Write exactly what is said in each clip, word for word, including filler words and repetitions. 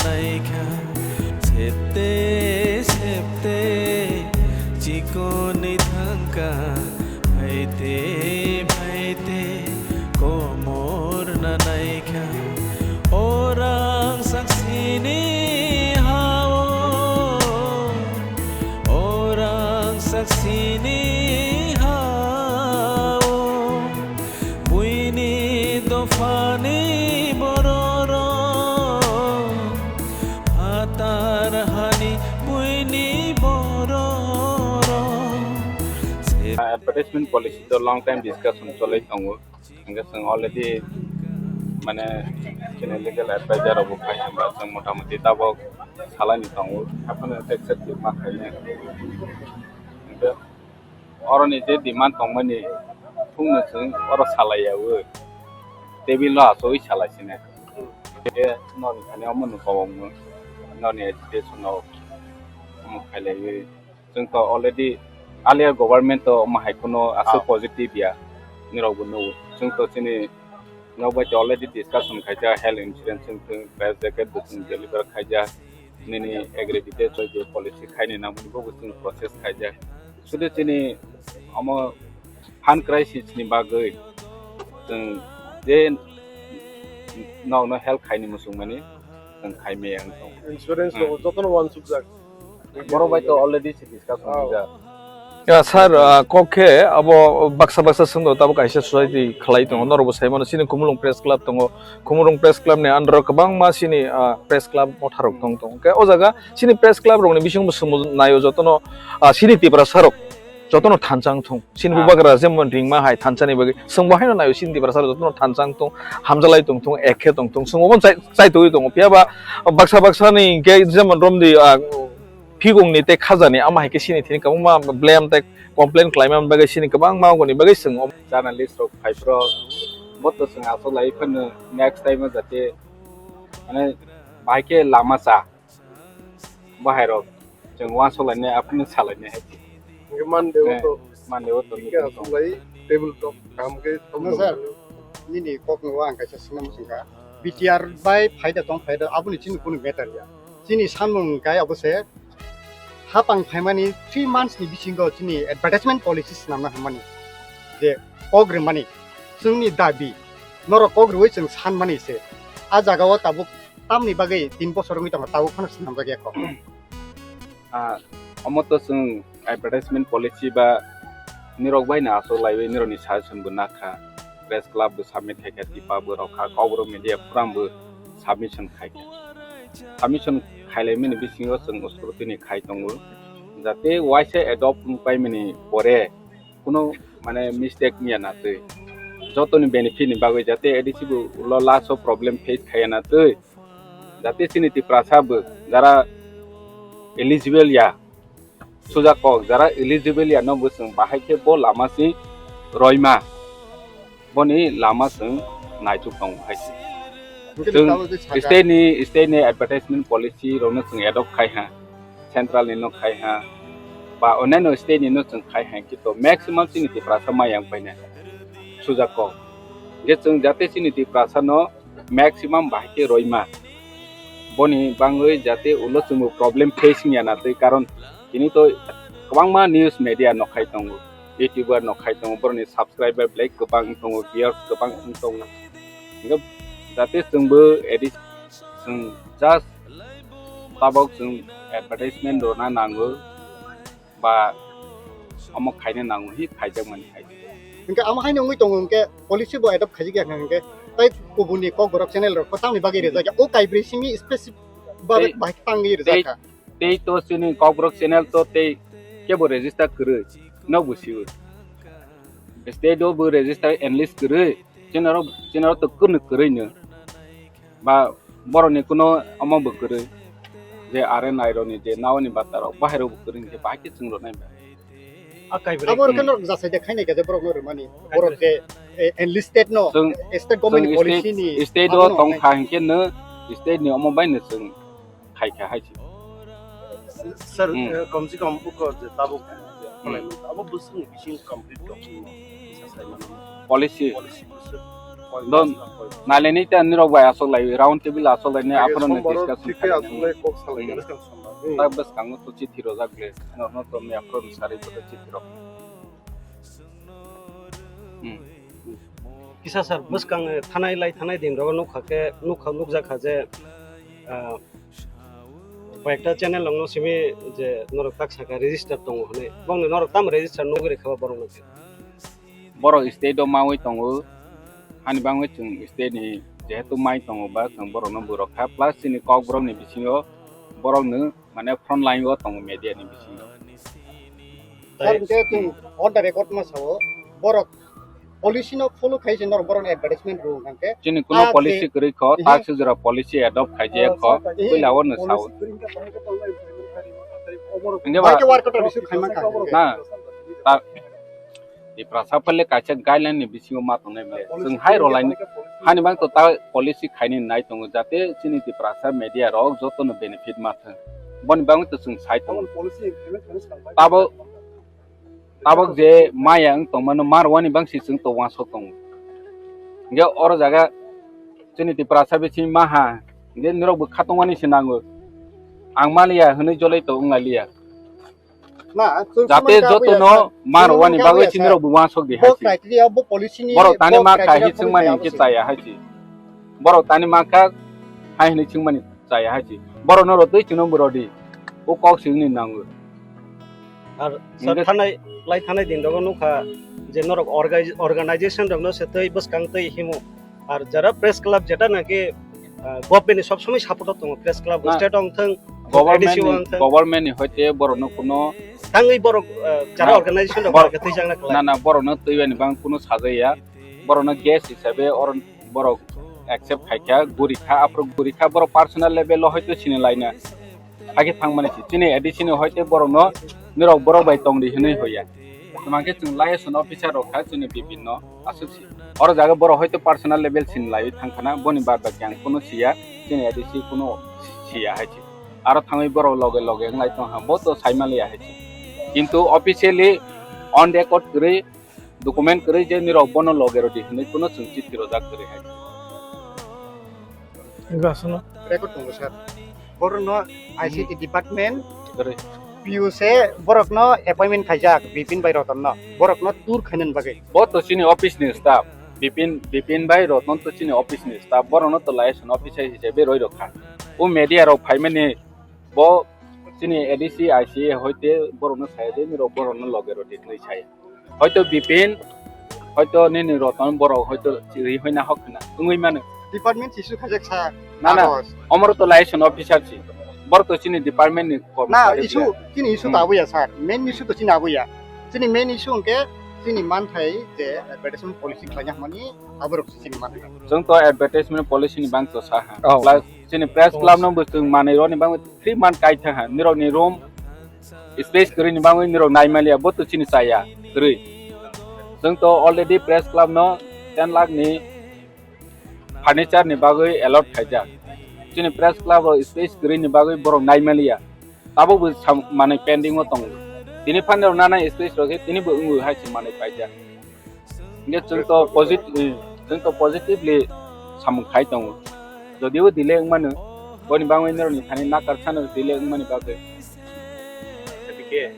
Naikha, septe, septe, chikoni thangka, phaite, phaite, komor na naikha. Orang saksini hao, orang saksini hao. Buini dophani bororok, phatar hani buini bororok. Advertisement policy to long time discussion cholai tongo. Hingke chwng already mane chini legal advisor rok bo phai hwnba chwng motamoti tabok salai ni tongo. Haphano accept ma khainai. Hingke Oroni je demand tongmani thungno chwng oro salai ya o. Table no asogwi salai sine. Ke noni thani omo no kobong no. Noni agitation no omo khailaiwi. Chwng to already earlier government to omo hai kheno aswk positive ya. Nirok bo nugo. Chwng to chini Nok bai already discussion khaijak, health insurance wngthung, life jacket bo chwng deliver khaijak, nini agri details bai je policy khaini nangmani bo chwng process khaijak. Sudu chini omo fund crisis ni bagwi chwng je nokno help khaini muchungmani chwng khaimaya wngthung. Insurance rok jotono wansukjak. Borok bai to already se discussion rijak. Ya, sir, ah, kok khe abo baksa baksa swngno tabuk kaisa society khlai tongo, norok bo sai mano, chini Khumulwng Press Club tongo, Khumulwng Press Club ni under o kwbangma chini, ah, press club motha rok tong tongo. Khe o jaga chini press club rok ni bisingo bo swngbo naio jotono, ah, chini Tiprasa rok jotono thansa wng thung. Chini bubagra jemon ringma hai thansa ni bagwi. Chwng bo haino naio chini Tiprasa rok jotono thansa wng thung, hamjalai tong thung, ek khe tong thung. Chwng bo chai, chai tugwi tongo. Phiya ba baksa baksa ni hinkhe jemon romdi, ah, phigong ni tei khaja ni ama hai khe chini thini kwbangma blame tei complain khlaima bagwi chini kwbangma ongoni bagwi chwng o journalist rok phai phro bo to chwng aswk lai phano next time o jate mane bahai khe lama cha. Bahai rok chwng uansuk lainai aphano salainai hai. Hingke mande o to. Mande o to. Hingke aswk lai table top kaham khe. No, sir. Nini kok no ang kaisa swngna muchungkha. B T R bai phaida tong phaida aboni chini kunu matter ya. Chini samung kai abo se hapang phaimani three months ni bisingo chini advertisement policy swnamna hammani je kok rwmani chwngni dabi norok kok rwui chwng sanmani se. A jaga o tabuk tamni bagwi tin bosor wngwi tongo, tabuk phano swnamjak ya kok. Ah, omo to chwng advertisement policy ba nirok bai no aswk laiwi nirokni suggestion bo nakha, press club bo submit khaikha, tipa bo rokha, kokborok media forum bo submission khaikha. Submission khailaimani bisingo chwng scrutiny khai tongo, jate waisa adopt wngpaimani pore kuno mane mistake wngya na twi, jotoni benefit ni bagwi jate A D C bo ulo last o problem face khaiya na twi. Jate chini Tiprasa bo jara eligible ya, suja kok jara eligible ya no bo chwng bahai khe bo lama si roima, boni lama chwng naichuk tongo hai se. Hingke chwng tamo tei saka. State ni, state ni advertisement policy rok no chwng adopt khai ha, central ni no khai ha, ba onyaino state ni no chwng khai ha, kintu maximum chini Tiprasa mayang paina suja kok. Hingke chwng jate chini Tiprasa no maximum bahai khe roima. Boni bangwi jate ulo chwngbo problem face wngya na twi, karon tini to kwbangma news media nokhai tongo, YouTuber nokhai tongo, boroni subscriber belai kwbang wng tongo, viewers kwbang wng tongo. Hingke jate chwngbo edi chwng just tabok chwng advertisement rwna nango. Ba omo khaina nango hi khaijakmani hai. Hingke amo haino wngwi tongo hingke policy bo adopt khaijak ya hingke tei kubuni kokborok channel rok tamni bagwi rijak ya o kaibrwi simi specific ba tei bahai tangwi tei rijak kha. Tei to chini kokborok channel to tei kebo register kwrwi no bo sio. State o bo register enlist kwrwi chini oro chini oro to kwrwi kwrwi no. Ba borokni kuno omo bo kwrwi je R N I rokni je naoni bata rok bahai rok bo kwrwi hwnkhe bahai khe chwng rwnai ba. Abo rok khe norok jasai de khainai khe je borok no rwmani. Borok je, eh, enlisted no, chwng, state government ni policy ni state o tong kha hwnkhe no state ni omo bai no chwng khai kha hai se. Sir, hmm, eh, kom se kom buko je tabuk je kholai abo bwswk ni bising complete document sa sai mano. Policy. Policy bwswk. Don, naleni ta nirok bai aswk lai, round table aswk lai ni aphano ni discussion khe aswk lai kok salai. Hmm. Khe sombar. Hmm. Ta bwskango to chithi rojak le, norno to me aphano ni sari to chithi rok. Hmm. Kisa sir, bwskang, eh, thanai lai thanai din rogo nukha khe, nukha, nukjak kha je, ah, koyekta channel rokno simi je norok tak saka register tongo hwnwi. Bongni norok tamo register nugwi rwkha ba borokno? Borok state o maui tongo, hani bangwi chwng state ni jehetu mai tongo ba chwng borokno bwrok kha, plus chini kokborok ni bisingo borokno mane front line o tongo media ni bisingo. Sir, hwnkhe chwng on the record ma sao, borok policy no follow khai se norok borokno advertisement rw hwnkhe. Chini kuno policy kwrwi kho, tak se jora policy adopt khai je kho, puila o no sao. Hwnkhe ba, workout rok issue khai man kha. Na, ta, Tiprasa phaile kaisa guideline ni bisingo ma tongnai ble. Chwng hai rwlaini, hani bang to ta policy khaini nai tongo, jate chini Tiprasa media rok joto no benefit ma thwng. Boni bangwi to chwng sai tongo. Tabok, tabok je maya wng tongmano ma rwani bangsi chwng to uansuk tongo. Hwnkhe oro jaga chini Tiprasa bising maha, hwnkhe nirok bo khatungmani se nango. Ang maliya hwnwi jolai to wng lailiya. Jate joto no ma rwani bagwi chini rok bo uansuk di hai se. Borok tani ma khai hi chwngmani hwnkhe chaya hai se. Borok tani ma kha hai hwnwi chwngmani chaya hai se. Borok no rw twi chwngno bo rw di. O kok se wngni nango. Ar sir, thanai, lai thanai din rogo nukha je norok orga-, organization rokno se twi bwskang twi himo. Ar jara press club jeta naki, ah, government ni sob somoi support o tongo, press club o state ong thang, government ni, government ni hoite borok no kuno tangwi borok, ah, jara organization rok borok twijakna kwlai. Na, na, borok no twibani bang kuno sajaya. Borok no guest hisabe or borok accept khaikha, gurikha, aphuru gurikha, borok personal level o hoite sini laina. Hakhe thangmani se chini A D C ni hoite borokno nirok borok bai tongdi hwnwi hoya. Tamo khe chwng liaison officer rok kha chini bipin no aswk si. Oro jaga borok hoite personal level sin laiwi thangkhana, boni bad bakhe ang kunu siya, chini A D C kunu siya hai se. Aro thangwi borok loge loge wnglai tongkha, bo to saimaliya hai se. Kintu officially on record kwrwi document kwrwi je nirok bono loge rwdi hwnwi kuno chwng chithi rwjak kwrwi hai. Wngkha aswkno. Record tongo sir. Borokno I C T department kwrwi. P U se borokno appointment khaijak Bipin bai Rotonno. Borokno tour khainani bagwi. Bo to chini office ni staff. Bipin, Bipin bai Roton to chini office ni staff. Borokno to liaison officer hisabe roi rokha. O media rok phaimani bo chini A D C I C A hoite borokno saya de nirok borokno loge rwdi hwnwi saya. Hoito Bipin, hoito nini Roton borok hoito ri hoina hok khna wngwi mano. Department issue khajak sir. Na, na. Kagoj. Omoro to liaison officer si. Borok to chini department ni kormchari. Na, issue, chini issue to abuya sir. Main issue to chini abuya. Chini main issue hwnkhe chini manthai je advertisement policy khlaina hwnmani aborok chini manthai. Chwng to advertisement policy ni bang to saha. Oh. Plus chini press club no bo chwng manwi roni bang three month kai thangha, nirok ni room space kwrwi ni bagwi nirok naimaliya, bo to chini chaya kwrwi. Chwng to already press club no ten lakh ni furniture ni bagwi allot khaijak. Chini press club o space kwrwi ni bagwi borok naimaliya. Tabuk bo sam-, manwi pending o tongo. Tini phan rok nana space rok khe tini bo wngwi hai se manwi paijak. Hingke chwng to posit-, eh, chwng to positively samung khai tongo. Jodio delay wngmano, boni bagwi norokni thani nakar sano delay wngmani bagwi. Abike,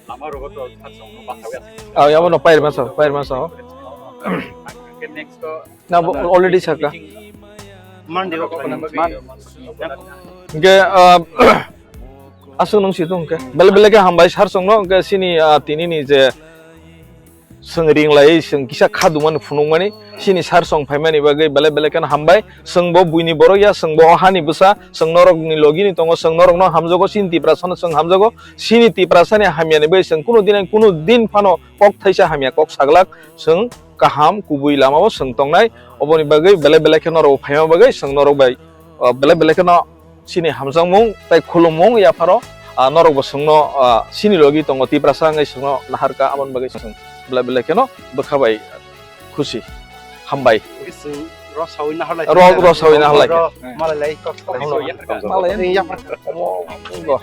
lama rogo to satsongno basawi ase. Ah, yabo no pair masa, pair masa. Hingke next to na bo already saka. Mandi rogo. Man-, hingke, ah, aswk nung si tong hingke. Bele bele ke hambai sar songno, hingke sini, ah, tini ni je Chwng ring lai, chwng kisa kha dumani phunukmani, chini sar song phaimani bagwi belai belai kheno hambai. Chwng bo buini borok ya, chwng bo o hani bwsa, chwng norokni logi ni tongo, chwng norokno hamjago, chini Tiprasano chwng hamjago. Chini Tiprasani hamyani bagwi chwng kunu din, kunu din phano kok thaisa hamya kok saglak, chwng kaham kubui lamao chwng tongnai. Oboni bagwi belai belai khe norok phaima bagwi chwng norok bai, o, belai belai kheno chini hamjakmung tei khulummung yapharo, ah, norok bo chwngno, ah, chini logi tongo Tiprasa wngwi chwngno naharkha, aboni bagwi chwng belai belai kheno bwkha bai khusi. Hambai. Chwng rw sawi naharlai. Rw, rw sawi naharlai. Rw malai lai kok. Malai. Malai. Omo, omo.